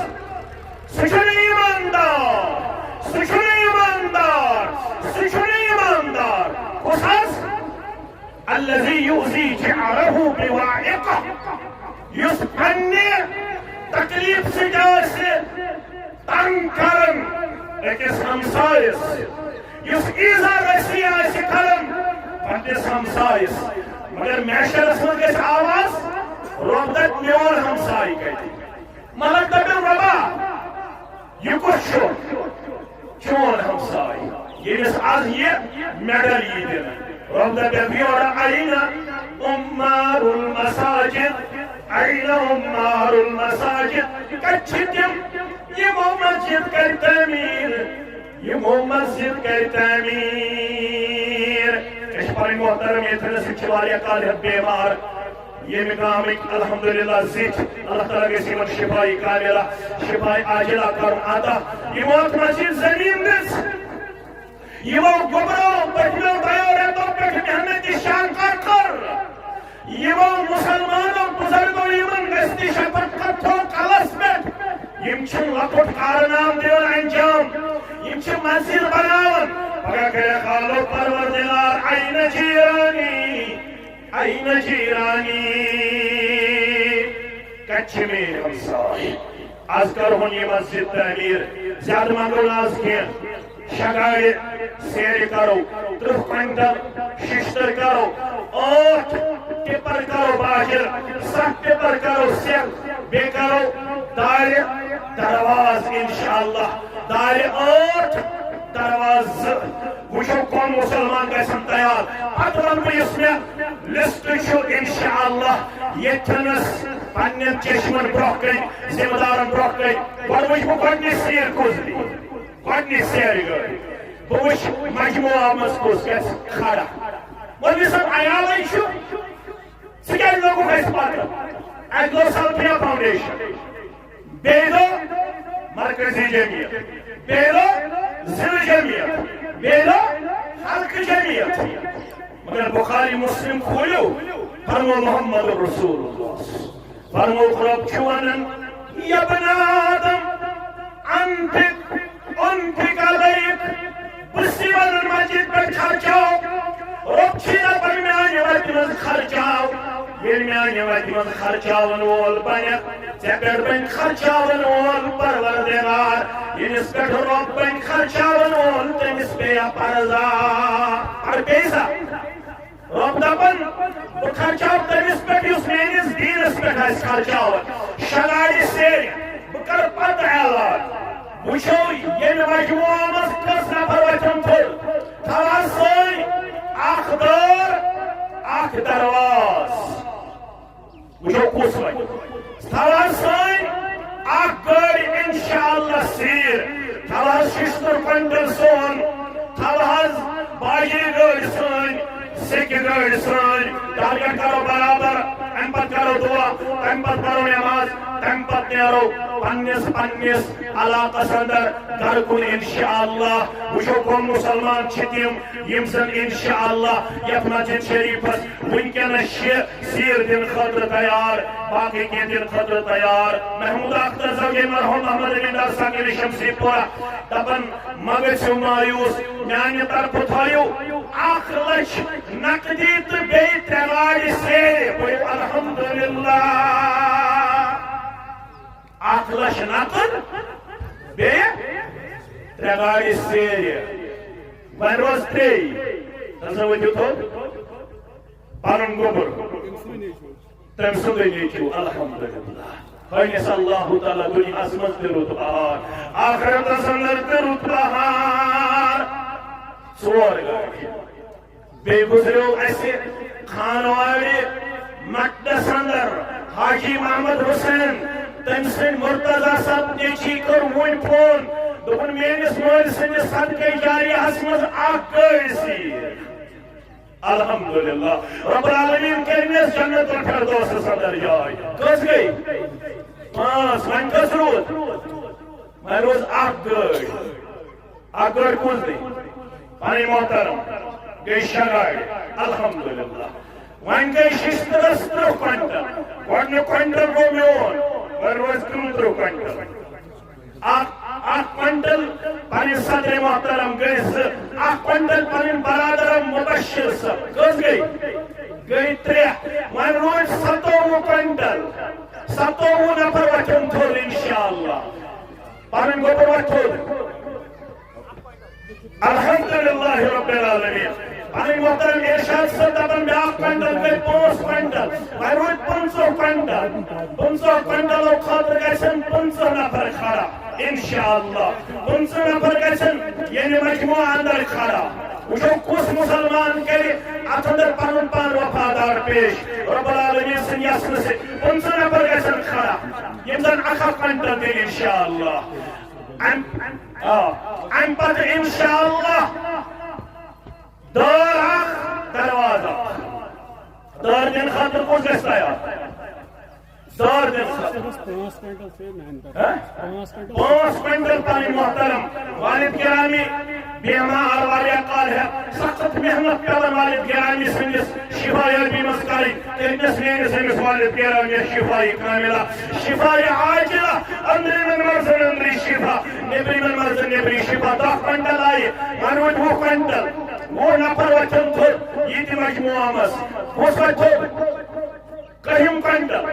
سُہ چھُنہٕ ایماندار، سُہ چھُنہٕ ایماندار، سُہ چھُنہٕ ایماندار۔ کُس حظ؟ الذی یؤذی جارہ بوائقہ، یُس پننہِ تکلیف سۭتۍ آسہِ تنگ کران أکِس ہمسایس، یُس ایذا رسی آسہِ کران پننِس ہمسایس۔ مگر محشرس منٛز گژھِ آواز، رۄب دپہِ، "میون ہمسایہِ کتہِ؟" ملک دپن، "رۄبا، یہِ کُس چھُ؟ چون ہمساے، ییٚمِس از یہِ میڈل یی دِنہٕ۔" رۄب دپن، "یورٕ، این عمار المساجد، این عمار المساجد؟" کتہِ چھِ تِم، یِمو مسجد کرِ تعمیٖر، یِمو مسجد کرِ تعمیٖر؟ أسۍ چھِ پنٕنۍ محترم ییٚتھٮ۪نس، یِم چھِ واریاہ کالہِ ہٮ۪تھ بیمار۔ ییٚمہِ گامٕکۍ الحمدللہ زِٹھۍ، اللہ تعالیٰ گژھِ یِمن شفاء کاملہ، شفاء عاجلہ کرُن عطا۔ یِمو اتھ مسجد زٔمیٖن دِژ، یِمو گوٚبرو پٔتمیو دۄیو رٮ۪تو پٮ۪ٹھ محنت شانکار کٔر۔ یِمو مسلمانو بزرگو یِمن گژھِ تہِ شفقت تھوٚو کلس پٮ۪ٹھ۔ یِم چھِ لۄکُٹ کارنامہٕ دِوان انجام، یِم چھِ مسجد بناوان۔ پگاہ کَرِ حالو پروردگار، این جیرانی، این جیرانی، کتہِ چھِ میٲنۍ ہمساے؟ از کرہون یہِ مسجد تعمیٖر، زیادٕ منٛگو نہٕ از کینٛہہ۔ شےٚ گاڑِ سیرِ کرو، ترٕٛہ کوینٹل ششتٕر کرو، ٲٹھ ٹِپر کرو باجر، ستھ ٹِپر کرو سیٚکھ، بیٚیہِ کرو دارِ درواز انشاءاللہ، دارِ ٲٹھ، درواز زٕ۔ وٕچھو کم مسلمان گژھن تیار۔ پتہٕ ونہٕ بہٕ یُس مےٚ لسٹ چھُ انشاءاللہ ییٚتھٮ۪نس پننٮ۪ن چشمن برونٛہہ کنہِ، ذمہٕ دارن برونٛہہ کنہِ۔ گۄڈٕ وٕچھٕ بہٕ گۄڈنِچ سیٖر کُس دی، گۄڈنِچ سیرِ گٔے۔ بہٕ وٕچھٕ مجموعہ منٛز کُس گژھِ کھڑا۔ مولوی صٲب، عیالٕے چھُ، ژٕ کیٛازِ لوگُکھ اَسہِ پتہٕ؟ اَکہِ دۄہ سلفیہ فاؤنڈیشن، بیٚیہِ دۄہ مرکزی جمعیت، بیٚیہِ دۄہ ضلع جمعیت، بیٚیہِ دۄہ حلقہٕ جمعیت۔ مگر بخاری مسلم کھوٗلِو، فرمو محمد رسول اللہ۔ فرمووُکھ، رۄب چھُ وَنان، "یا بنی آدم، انفق، انفق علیک۔" بہٕ چھُس وَنان مسجد پٮ۪ٹھ خرچاو۔ رۄب چھُ دَپان، "میٛانہِ وَتہِ منٛز خرچاو۔" ییٚلہِ میٛانہِ وَتہِ منٛز خرچاوَن وول بَنہِ، ژےٚ پٮ۪ٹھ بَنہِ خرچاوَن وول پروردگار۔ ییٚمِس پٮ۪ٹھ رۄب بَنہِ خرچاوَن وول، تٔمِس پیٚیا پَرزا؟ اَدٕ پیٚیہِ سا؟ رۄب دَپان، بہٕ خرچاو تٔمِس پٮ۪ٹھ یُس میٲنِس دیٖنَس پٮ۪ٹھ آسہِ خرچاوان۔ شےٚ گاڑِ سیرِ، بہٕ کَرٕ پَتہٕ اعلان۔ وٕچھو ییٚمہِ مجموعہ منٛز کٔژ نفر وۄتھن تھوٚد۔ تھاو حظ سٲنۍ اکھ دٲر، دروازٕ۔ وٕچھو کُس وَنہِ۔ تھاو حظ سٲنۍ اَکھ گٲڑۍ اِنشاءاللہ سیٖر۔ تھاو حظ شِشتٕر کویِنٹل سون۔ تھاو حظ باجرِ گٲڑۍ سٲنۍ، سیٚکہِ گٲڑۍ سٲنۍ۔ ٹارگیٹ کَرو برابر۔ اَمہِ پَتہٕ کَرو دُعا، تَمہِ پَتہٕ پَرو نٮ۪ماز، تَمہِ پَتہٕ نیرو پنٛنِس پنٛنِس علاقس اندر گرٕ کُن انشاءاللہ۔ وٕچھو کم مسلمان چھِ تِم یِم زن انشاءاللہ یتھ مسجد شریفس وٕنکیٚنس چھِ سیٖر دِنہٕ خٲطرٕ تیار، باقٕے کینٛہہ دِنہٕ خٲطرٕ تیار۔ محمود اختر زوجے مرحوم محمد امین ڈار صاحب ییٚلہِ شمسی پورہ دپان، مہ گٔژھِو مایوس، میانہِ طرفہٕ تھٲیِو اکھ لچھ نقدی تہٕ بیٚیہِ ترٛےٚ گاڑِ سیرِ۔ پٔرِو الحمدللہ۔ اکھ لچھ نقد، بیٚیہِ ترٛےٚ گاڑِ سیرِ۔ وۄنۍ روز ترٛے۔ تَلہٕ سا ؤتھِو تھوٚد۔ پَنُن گوٚبُر۔ تٔمۍ سُنٛدُے نیٚچوٗ، الحمدللہ۔ ہٲنِس اللہ تعالیٰ دُنیاہَس منٛز تہِ رُت بہار، آخرتَس اندر تہِ رُت بہار۔ ژور گاڑِ۔ بیٚیہِ گُزریو اَسہِ خانوارِ مٹنس اندر حاجی محمد حسین، تٔمۍ سٕنٛدۍ مرتضی صٲب نیٚچی کٔر وُنۍ فون، دوٚپُن، میٲنِس مٲلۍ سٕنٛدِس صدقے جاریہس منٛز اکھ گٲڑۍ سیٖر۔ الحمدللہ، رب العالمین کٔرنَس جنت الفردوسس اندر جاے۔ کٔژ گٔے؟ پانٛژھ۔ وۄنۍ کٔژ روٗد؟ وۄنۍ روٗز اکھ گٲڑۍ۔ اکھ گٲڑۍ کُس دی؟ پنٕنۍ محترم۔ گٔے شےٚ گاڑِ۔ الحمدللہ۔ وۄنۍ گٔے شِشتٕرس ترٕٛہ کوینٹل۔ گۄڈٕنیُک کوینٹل گوٚو میون، وۄنۍ روزِ کُنترٕٛہ کوینٹل۔ اکھ، اکھ کوینٹل پنٕنۍ صدر محترم گٔے زٕ، اکھ کوینٹل پنٕنۍ برادرم مبشر صٲب۔ کٔژ گٔے؟ گٔے ترٛےٚ۔ وۄنۍ روٗدۍ ستووُہ کوینٹل۔ ستووُہ نفر وۄتھن تھوٚد انشاءاللہ۔ پنٕنۍ گوٚبُر وۄتھِ تھوٚد۔ الحمدللہ رب العالمین۔ پنٕنۍ محترم ارشاد صٲب دپان، بیٛاکھ کوینٹل گٔے پانٛژھ کوینٹل، وۄنۍ روٗدۍ پٕنٛژٕہ کوینٹل۔ پٕنٛژٕہ کوینٹلو خٲطرٕ گژھن پٕنٛژٕہ نفر کھڑا انشاءاللہ۔ پٕنٛژٕہ نفر گژھن ییٚمہِ مجموعہ اندر کھڑا۔ وٕچھو کُس مسلمان کرِ اتھ اندر پنُن پان وفادار پیش۔ رب العالمین سٕنٛدِ یژھنہٕ سۭتۍ پٕنٛژٕہ نفر گژھن کھڑا، یِم زن اکھ اکھ کوینٹل دِن انشاءاللہ۔ ام-، آ، امہِ پتہٕ انشاءاللہ دٲر اکھ، دروازٕ اکھ۔ دٲر دِنہٕ خٲطرٕ کُس گژھِ تیار؟ دٲر دِنہٕ خٲطرٕ۔ پانٛژھ کوینٹل چھُ میانہِ طرفہٕ۔ ہہ؟ پانٛژھ کوینٹل۔ پانٛژھ کوینٹل پنٕنۍ محترم والد گرامی بیمار واریاہ کال ہیٚتھ سخت محنت پیٚوان والد گرامی سٕنٛدِس شفا یابی منٛز کرٕنۍ۔ تٔمِس میٲنِس أمِس والد گرامی شفا کاملہ، شفا عاجلہ، أنٛدرِمٮ۪ن مرضن أنٛدری شفا، نیٚبرِمٮ۪ن مرضن نیٚبری شفا۔ دَہ کوینٹل آیہِ، وۄنۍ روٗدۍ وُہ کوینٹل۔ وُہ نفر وۄتھن تھوٚد، یہِ تہِ مجموعہ منٛز۔ کُس وۄتھِ تھوٚد؟ کٔہِم کوینٹل؟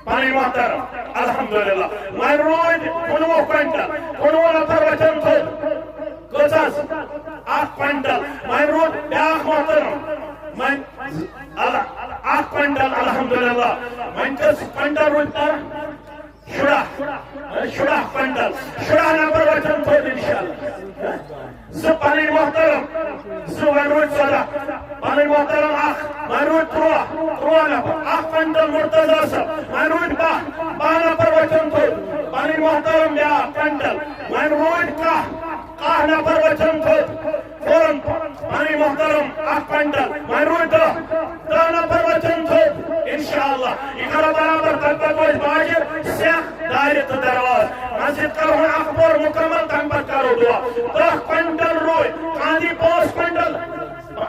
پنٕنۍ محترم، الحمدللہ۔ وۄنۍ روٗدۍ کُنوُہ کوینٹل، کُنوُہ نفر وۄتھن تھوٚد۔ کٔژ حظ؟ اکھ کوینٹل۔ وۄنۍ روٗد بیٛاکھ محترم، وۄنۍ ال-، اکھ کوینٹل، الحمدللہ۔ وۄنۍ کٔژ کوینٹل روٗدۍ تَلہٕ؟ شُراہ۔ شُراہ کوینٹل۔ شُراہ نفر وۄتھن تھوٚد انشاءاللہ۔ زٕ پنٕنۍ محترم، زٕ وۄنۍ روٗدۍ ژۄداہ۔ پنٕنۍ محترم اکھ، وۄنۍ روٗدۍ تُرٛواہ، تُرٛواہ نفر۔ اکھ کوینٹل مرتضی صٲب، وۄنۍ روٗدۍ باہ، باہ نفر وۄتھن تھوٚد۔ پنٕنۍ محترم بیٛاکھ کوینٹل، وۄنۍ روٗدۍ کاہ، کاہ نفر وۄتھن تھوٚد۔ فوراً پنٕنۍ محترم اکھ کوینٹل، وۄنۍ روٗدۍ دَہ، دَہ نفر وۄتھن تھوٚد۔ انشاءاللہ یہِ کرو برابر، تَمہِ پتہٕ روزِ باجر سیٚکھ دارِ تہٕ دروازٕ۔ مسجد کرو وۄنۍ اکھ پور مکمل، تَمہِ پتہٕ کرو دُعا۔ دَہ کوینٹل روٗدۍ، کانٛہہ دی پانٛژھ کوینٹل،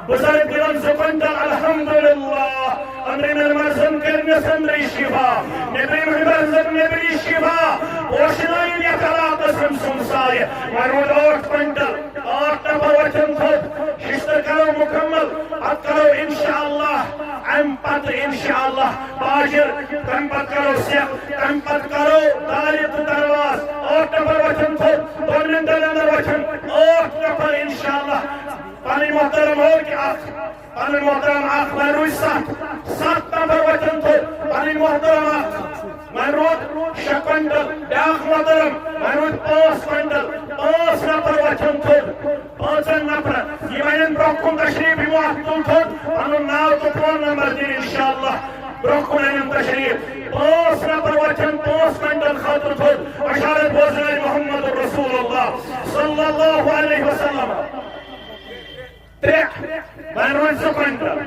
بُزرگ دِوان زٕ کوینٹل، الحمدللہ۔ أنٛدرِمٮ۪ن مرضن کٔرنَس أنٛدری شفا، نیٚبرِمٮ۪ن مرضن نیٚبری شفا۔ پوشنٲیِن یَتھ علاقس أمۍ سُنٛد سایہِ۔ وۄنۍ روٗدۍ ٲٹھ کوینٹل، ٲٹھ نفر وۄتھن تھوٚد۔ شِشتٕر کرو مکمل، پتہٕ کرو انشاءاللہ، امہِ پتہٕ انشاءاللہ باجر، تمہِ پتہٕ کرو سیٚکھ، تمہِ پتہٕ کرو دارِ تہٕ دروازٕ۔ ٲٹھ نفر وۄتھن تھوٚد، دۄن منٹن اندر وۄتھن ٲٹھ نفر انشاءاللہ۔ پنٕنۍ محترم ہو کہ اکھ، پنٕنۍ محترم اکھ، وۄنۍ روٗدۍ ستھ، ستھ نفر وۄتھن تھوٚد، پنٕنۍ محترم اکھ۔ وۄنۍ روٗد شےٚ کوینٹل، بیٛاکھ محترم، وۄنۍ روٗدۍ پانٛژھ کوینٹل، پانٛژھ نفر وۄتھن تھوٚد، پانٛژن نفرن۔ یہِ ونن برٛونٛہہ کُن تشریف، یِمو اکھ تُل تھوٚد، پنُن ناو تہٕ انشاءاللہ برونٛہہ کُن انن تشریف۔ پانٛژھ نفر وۄتھن پانٛژھ کوینٹل خٲطرٕ تھوٚد۔ بشارت بوزنٲوۍ محمد رسول اللہ صلی اللہ علیہ وسلم۔ ترٛےٚ، وۄنۍ روٗدۍ زٕ کوینٹل۔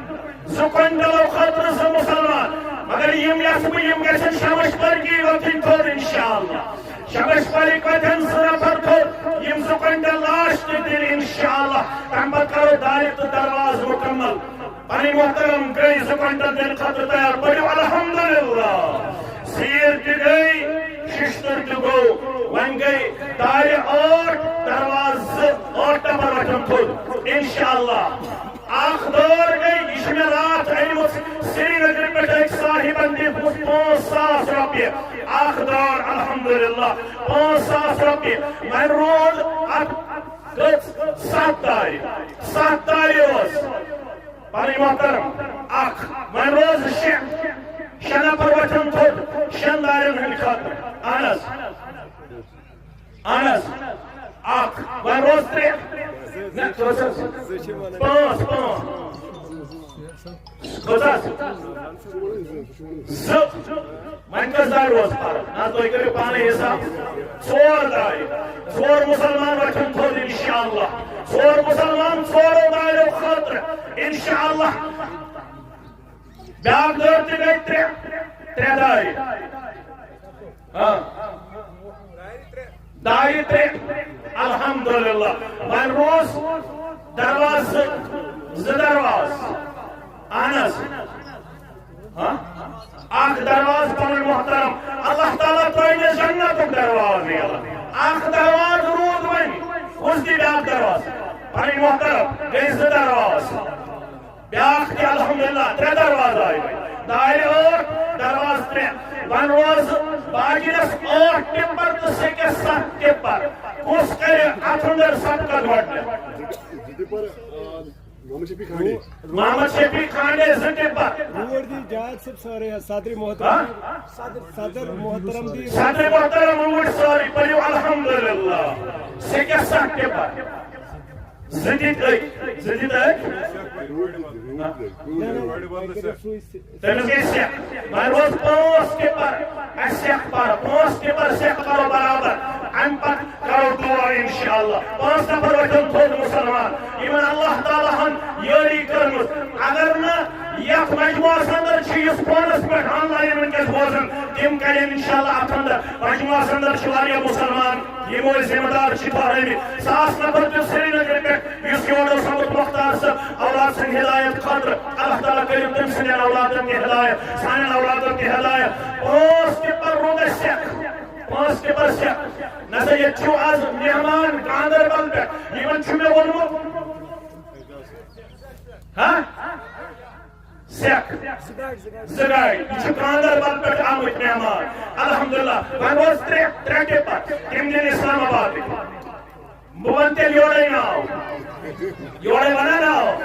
زٕ کوینٹلو خٲطرٕ زٕ مُسلمان۔ مگر یِم یژھٕ بہٕ، یِم گژھن شمس پرگی وۄتھٕنۍ تھوٚد انشاءاللہ۔ شمس پرگی وۄتھن زٕ نفر تھوٚد، یِم زٕ کوینٹل لاسٹ دِن انشاءاللہ۔ تمہِ پتہٕ کرو دارِ تہٕ دروازٕ مُکمل۔ پنٕنۍ محترم گٔے زٕ کوینٹل دِنہٕ خٲطرٕ تیار، پٔرِو الحمدللہ۔ سیٖر تہِ گٔے، ششتٕر تہِ گوٚو، وۄنۍ گٔے دارِ ٲٹھ، دروازٕ زٕ، ٲٹھ نفر وۄتھن تھوٚد انشاءاللہ۔ اکھ دٲر گٔے، یہِ چھِ مےٚ راتھ أنمٕژ سرینگرٕ پٮ۪ٹھ أکۍ صاحبن دِژمٕژ پانٛژھ ساس رۄپیہِ۔ اکھ دٲر الحمدللہ پانٛژھ ساس رۄپیہِ۔ وۄنۍ روٗد اتھ کٔژ؟ ستھ دارِ، ستھ دارِ ٲس۔ پنٕنۍ محترم اکھ، وۄنۍ روز شےٚ، شےٚ نفر وۄتھن تھوٚد شٮ۪ن دارٮ۪ن ہٕنٛدِ خٲطرٕ۔ اہن حظ، اہن حظ، اکھ، وۄنۍ روز ترٛےٚ، نہ، کٔژ حظ؟ پانٛژھ، پانٛژھ، کٔژ حظ؟ زٕ۔ وۄنۍ کٔژ دارِ روز فرق؟ نہ، تُہۍ کٔرِو پانے حساب۔ ژور دارِ، ژور مُسلمان وۄتھن تھوٚد انشاءاللہ۔ ژور مُسلمان ژورو داریو خٲطرٕ انشاءاللہ۔ بیاکھ دٲر تہِ گٔے ترٛےٚ، ترٛےٚ دارِ۔ ہاں۔ دارِ ترٛےٚ۔ الحمدللہ۔ وۄنۍ روز دروازٕ، زٕ دروازٕ۔ اہن حظ۔ ہاں؟ اکھ دروازٕ پنُن محترم۔ اللہ تعالیٰ ترٛٲوِنَس جنتُک دروازٕ یَلہٕ۔ اکھ دروازٕ روٗد وۄنۍ۔ کُس دِ بیاکھ دروازٕ؟ پنٕنۍ محترم۔ گٔے زٕ دروازٕ۔ بیاکھ تہِ الحمدللہ، ترٛےٚ دروازٕ آیہِ وۄنۍ۔ دارِ ٲٹھ، دروازٕ ترٛےٚ۔ وۄنۍ روزٕ باجِرس ٲٹھ ٹِپر تہٕ سیٚکٮ۪س ستھ ٹِپر۔ کُس کرِ اتھ اندر سبقت گۄڈٕنٮ۪تھ؟ محمد شفیع کھانڈے۔ محمد شفیع کھانڈے زٕ ٹِپر۔ روڈ دی جاج صٲب سٲرٕے حظ، صدر محترم۔ ہاں؟ صدر محترم دی۔ صدر محترم روڈ سٲرٕے، پٔرِو الحمدللہ۔ سیٚکٮ۪س ستھ ٹِپر۔ زٕ دِتۍ أکۍ، زٕ دِتۍ أکۍ۔ نہ، نہ، وۄنۍ کٔرِو سُے سہِ-، تٔمِس گٔے سیٚکھ۔ وۄنۍ روز پانٛژھ ٹِپر، اَسہِ سیٚکھ پَرٕ، پانٛژھ ٹِپر سیٚکھ کَرو برابر۔ اَمہِ پَتہٕ کرو دُعا انشاءاللہ۔ پانٛژھ نفر وۄتھن تھوٚد مُسلمان، یِمن اللہ تعالیٰ ہن یٲری کٔرمٕژ۔ اگر نہٕ یتھ مجموعس اندر چھِ، یُس فونس پٮ۪ٹھ آن لاین وٕنکیٚس بوزان، تِم کرن انشاءاللہ اتھ اندر۔ مجموعس اندر چھِ واریاہ مُسلمان، یِمو أسۍ ذمہٕ دار چھِ ٹھہرٲومٕتۍ۔ ساس نفر دیُت سرینگرٕ پٮ۪ٹھ، یُس یور اوس آمُت مختار صٲب اولاد سٕنٛدِ ہدایت خٲطرٕ۔ اللہ تعالیٰ کٔرِو تٔمۍ سٕنٛدٮ۪ن اولادن تہِ ہدایت، سانٮ۪ن اولادن تہِ ہدایت۔ پانٛژھ ٹِپر روٗد اَسہِ سیٚکھ۔ پانٛژھ ٹِپر سیٚکھ۔ نسا ییٚتہِ چھِو آز مہمان گاندربل پٮ۪ٹھ، یِمن چھُ مےٚ ووٚنمُت۔ ہاں؟ سیٚکھ۔ زٕ گاڑِ۔ یہِ چھُ گاندربل پٮ۪ٹھ آمٕتۍ مہمان۔ الحمدللہ۔ وۄنۍ روز ترٛےٚ، ترٛےٚ ٹِپر۔ تِم دِن اسلام آبادٕکۍ۔ بہٕ وَنہٕ تیٚلہِ یورَے ناو۔ یورَے وَنہ ناو۔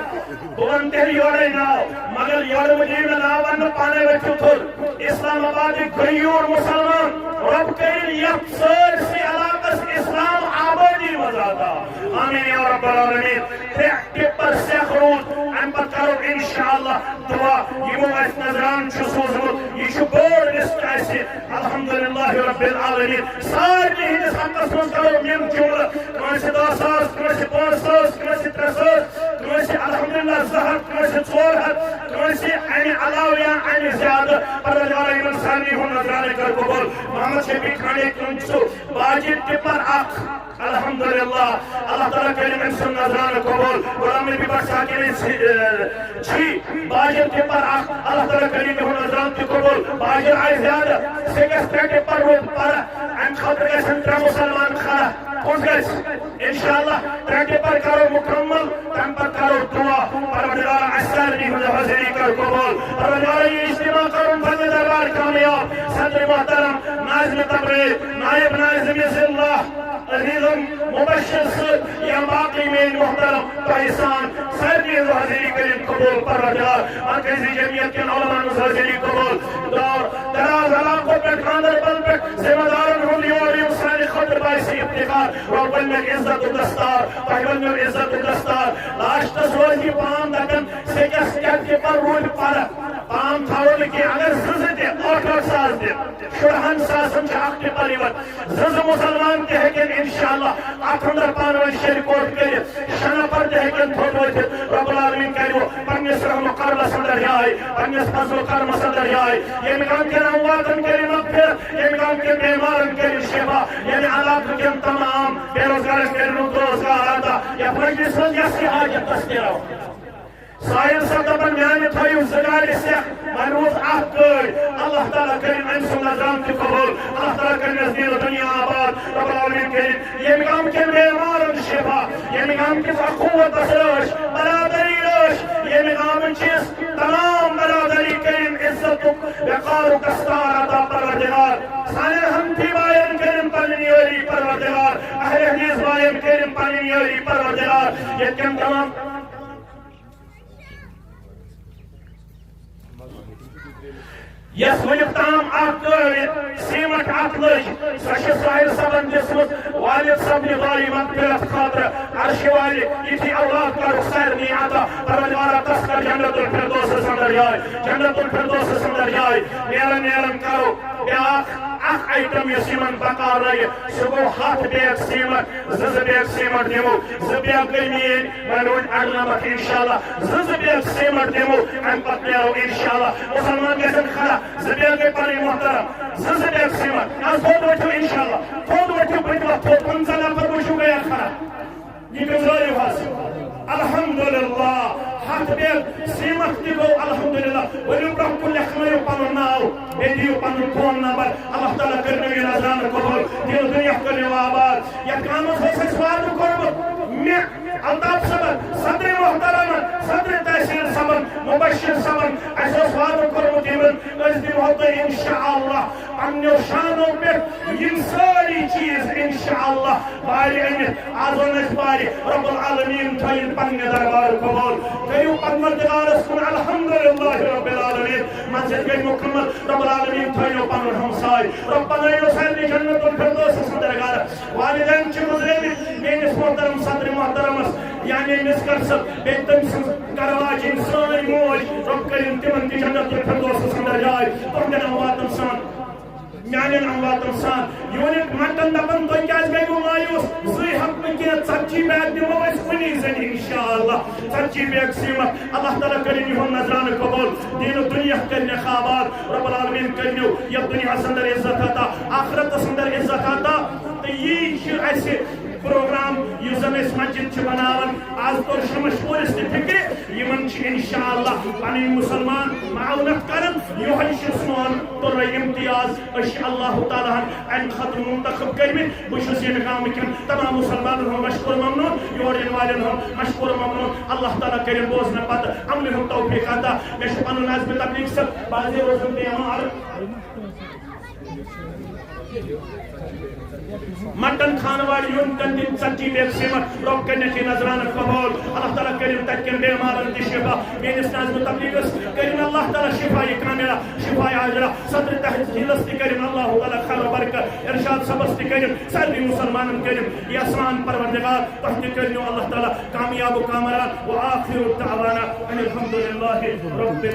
بہٕ وَنہٕ تیٚلہِ یورَے ناو۔ مگر یورٕ مہٕ دِیِو مےٚ ناو وَننہٕ، پانَے ؤتھِو تھوٚد۔ اسلام آبادٕکۍ غیور مُسلمان، رۄب کٔرِن یَتھ سٲرسٕے علاقَس اسلام آبٲدی منٛز عطا۔ آمین یا رب العالمین۔ ترٛےٚ ٹِپر سیٚکھ روٗد، اَمہِ پتہٕ کرو انشاءاللہ دُعا۔ یِمو اَسہِ نذرانہٕ چھُ سوٗزمُت، یہِ چھُ بوٚڑ رِزق اَسہِ، الحمدللہ رب العالمین۔ سارنٕے ہٕنٛدِس حقس منٛز کرو یِم جملہٕ، کٲنٛسہِ دَہ ساس، کٲنٛسہِ پانٛژھ ساس، کٲنٛسہِ ترٛےٚ ساس، کٲنٛسہِ الحمدللہ زٕ ہَتھ، کٲنٛسہِ ژور ہَتھ، کٲنٛسہِ اَمہِ علاوٕ یا اَمہِ زیادٕ۔ پروردگارا، یِمن سارنٕے ہُنٛد نذرانہٕ کر قبول۔ محمد شفیع کھانڈے کٕم چھُ؟ باجِر ٹِپر اکھ۔ الحمدللہ، اللہ تعالیٰ کٔرِن أمۍ سُنٛد نذرانہٕ قبول۔ غلام نبی بٹ صاحب ییٚلہِ أسۍ، ٲہ، چھِ باجِر ٹِپر اکھ، اللہ تعالیٰ کٔرِن تِہُنٛد نذرانہٕ تہِ قبول۔ باجِر آیہِ زیادٕ، سیٚکٮ۪س ترٛےٚ ٹِپر روٗد پرٕ۔ اَمہِ خٲطرٕ گژھن ترٛےٚ مُسلمان کھڑا۔ کُس گژھِ؟ انشاءاللہ ترٛےٚ ٹِپر کرو مُکمل، تَمہِ پتہٕ کرو دُعا۔ پروردگار، اَسہِ سارنٕے ہٕنٛز حٲضری کر قبول۔ پروردگار، یہِ اجتماع کرُن پننہِ دربار کامیاب۔ صدر محترم ناظم تقریر، نائب ناظم ضلع، عزیزن، مبشر صٲب یا باقی میٲنۍ محترم، تۄہہِ سان سارنٕے ہٕنٛز حٲضری کٔرِتھ قبول پروردگار، مرکزی جمعیت کٮ۪ن علماءن ہٕنٛز حٲضری قبول۔ دور دراز علاقو پٮ۪ٹھ، گاندربل پٮ۪ٹھ ذمہ دارن ہُنٛد یور یُن سانہِ خٲطرٕ باعث افتخار۔ رۄب وَنہِ مےٚ عزتُک دستار، تۄہہِ وَنہِ مےٚ عزتُک دستار۔ لاسٹس روزِ یہِ پان دَپان، سیٚکٮ۪س کیٛاہ تہِ پر روٗدۍ پرٕ، پان تھاوو نہٕ کینٛہہ، اگر زٕ زٕ تہِ، ٲٹھ ٲٹھ ساس تہِ، شُرہن ساسن چھِ اکھ ٹِپر یِوان۔ زٕ زٕ مُسلمان تہِ ہیٚکن انشاءاللہ اتھ اندر پانہٕ ؤنۍ شیٚرِ کوٹ کٔرِتھ، شےٚ نفر تہِ ہیٚکن تھوٚد وٲتِتھ۔ رب العالمین کرِ وۄنۍ پننِس رحم و کرمس اندر رہاے، پننِس فضل و کرمس اندر رہاے۔ ییٚمہِ گامہٕ کٮ۪ن امواتن کٔرِو مغفرت، ییٚمہِ گامہٕ کٮ۪ن بیمارن کٔرِو شفا، ییٚمہِ علاقہٕ کٮ۪ن تمام بے روزگارن کٔرِو روزگار عطا، یتھ مجلس منٛز یۄس یہِ حاجت تس نیرو۔ ساحل صٲب دَپان، میٛانہِ تھٲیِو زٕ گاڑِ سٮ۪کھ، وۄنۍ روٗز اَکھ گٲڑۍ۔ اللہ تعالیٰ کٔرِن أمۍ سُنٛد نذران تہِ قبوٗل۔ اللہ تعالیٰ کٔرِنَس دِیِن دُنیا آباد۔ رب العالمین کٔرِن ییٚمہِ گامہٕ کٮ۪ن بیمارَن شفا، ییٚمہِ گامہٕ کِس اخوتَس رٲچھ، برادری رٲچھ، ییٚمہِ گامہٕ کِس تمام برادری کٔرِن عزتُک، وقارُک استار عطا پروردگار۔ سانٮ۪ن حنفی بایَن کٔرِن پنٕنۍ یٲری پروردگار۔ اہل حدیث بایَن کٔرِن پنٕنۍ یٲری پروردگار۔ ییٚتہِ کٮ۪ن تمام یس وُنیُک تام اکھ گٲڑۍ سیمٹ اتھ لٔج، سۄ چھِ ساحل صٲبن دِژمٕژ والد صٲبنہِ دعایہِ مغفرت خٲطرٕ۔ عرشہِ والہِ یِتھی اولاد کرُکھ سارنٕے عطا۔ پروردگارا، تس کر جنت الفردوسس اندر جاے، جنت الفردوسس اندر جاے۔ نیران نیران کرو بیاکھ اکھ آیٹم یُس یِمن بکار لگہِ، سُہ گوٚو ہتھ بیگ سیمٹ۔ زٕ زٕ بیگ سیمٹ دِمو، زٕ بیگ گٔے میٲنۍ، وۄنۍ روٗدۍ اَڑنَمَتھ انشاءاللہ۔ زٕ زٕ بیگ سیمٹ دِمو، اَمہِ پتہٕ نیرو انشاءاللہ۔ مُسلمان گژھن کھڑا، زٕ بیگ گٔے پَنٕنۍ محترم، زٕ زٕ بیگ سیمٹ۔ از تھوٚد ؤتھِو انشاءاللہ، تھوٚد ؤتھِو، بہٕ تہِ وۄتھٕ تھوٚد، پنٛژاہ نفر وٕچھِو گٔیا کھڑا۔ یہِ گُزٲرِو حظ۔ الحمدللہ، ہتھ بیگ سیمٹ تہِ گوٚو الحمدللہ۔ ؤلِو برٛونٛہہ کُن لیکھنٲیِو پنُن ناو، بیٚیہِ دِیِو پنُن فون نمبر۔ اللہ تعالیٰ کٔرِنو یہِ نذرانہٕ قبوٗل، دِیِو دُنیا کٔرِنو آباد۔ یتھ گامس اوس اسہِ وعدٕ کوٚرمُت، مےٚ، الطاف صٲبن، صدر محترمن، صدر تحصیل صٲبن، مبشر صٲبن، اسہِ اوس وعدٕ کوٚرمُت یِمن، أسۍ دِمہو تۄہہِ انشاءاللہ پننیو شانو پٮ۪ٹھ یِم سٲری چیٖز انشاءاللہ وارِ أنِتھ۔ آز اوٚن اسہِ وارِ، رب العالمین تھٲیِن پننہِ دربار قبوٗل۔ کٔرِو پروردگارس کُن الحمدللہ رب العالمین۔ مسجد گٔے مکمل، رب العالمین تھٲیِو پنُن ہمساے، رب بنٲیِو سارنٕے جنت الفردوسس اندر گرٕ۔ والدین چھِ گُزریمٕتۍ، میٲنِس محترم صدر محترمس، یعنی مِس کر سا، بیٚیہِ تٔمۍ سٕنٛز گرٕ واجِنۍ سٲنۍ موج، رۄب کٔرِن تِمن تہِ جنت الفردوسس اندر جاے، تُہنٛدٮ۪ن امواتن سان، میانٮ۪ن امواتن سان۔ یوٗنٹ مٹن دپان، تُہۍ کیازِ گٔیوٕ مایوس؟ زٕے ہفتہٕ نہٕ کینٛہہ، ژتجی بیگ دِمو أسۍ کُنی زٔنۍ انشاءاللہ، ژتجی بیگ سیمٹ۔ اللہ تعالیٰ کٔرِن یِہُنٛد نذرانہٕ قبول، دیٖنہٕ دُنیا کٔرِنَکھ آباد، رب العالمین کٔرِنو یَتھ دُنیاہَس اندر عزت عطا، آخرتَس اندر عزت عطا۔ تہٕ یی چھِ اَسہِ پروگرام یُس زَن أسۍ مسجد چھِ بناوان۔ آز توٚر شمس پوٗرِس تہِ فکرِ، یِمَن چھِ انشاءاللہ پَنٕنۍ مُسلمان معاونت کران۔ یِہوٚے چھُ سون تُرے امتیاز۔ أسۍ چھِ اللہ تعالیٰ ہَن اَمہِ خٲطرٕ منتخب کٔرمٕتۍ۔ بہٕ چھُس ییٚمہِ گامہٕ کٮ۪ن تمام مُسلمانَن ہُنٛد مشکوٗر ممنوٗن، یور یِنہٕ والٮ۪ن ہُنٛد مشکوٗر ممنوٗن۔ اللہ تعالیٰ کٔرِن بوزنہٕ پتہٕ عملہِ ہُنٛد توفیٖق عطا۔ مےٚ چھُ پَنُن عزمِ تبلیغ سۭتۍ بعضے روزُن بیمار۔ مٹن خانوار یوٗنٹن دِنۍ ژتجی بیگ سیمٹ، رۄب کٔرِنَکھ یہِ نذرانہٕ قبول۔ اللہ تعالیٰ کٔرِن تَتہِ کٮ۪ن بیمارن تہِ شفا۔ میٲنِس نظمِ تبلیغس کٔرِن اللہ تعالیٰ شفا کاملہ، شفا عاجلہ۔ صدر تحصیلس تہِ کٔرِن اللہ تعالیٰ خیر و برکت۔ ارشاد صٲبس تہِ کٔرِن، سارنٕے مُسلمانن کٔرِن یہِ احسان پروردگار۔ تۄہہِ تہِ کٔرِنو اللہ تعالیٰ کامیاب و کامران۔ وآخر دعوانا ان الحمد للہ رب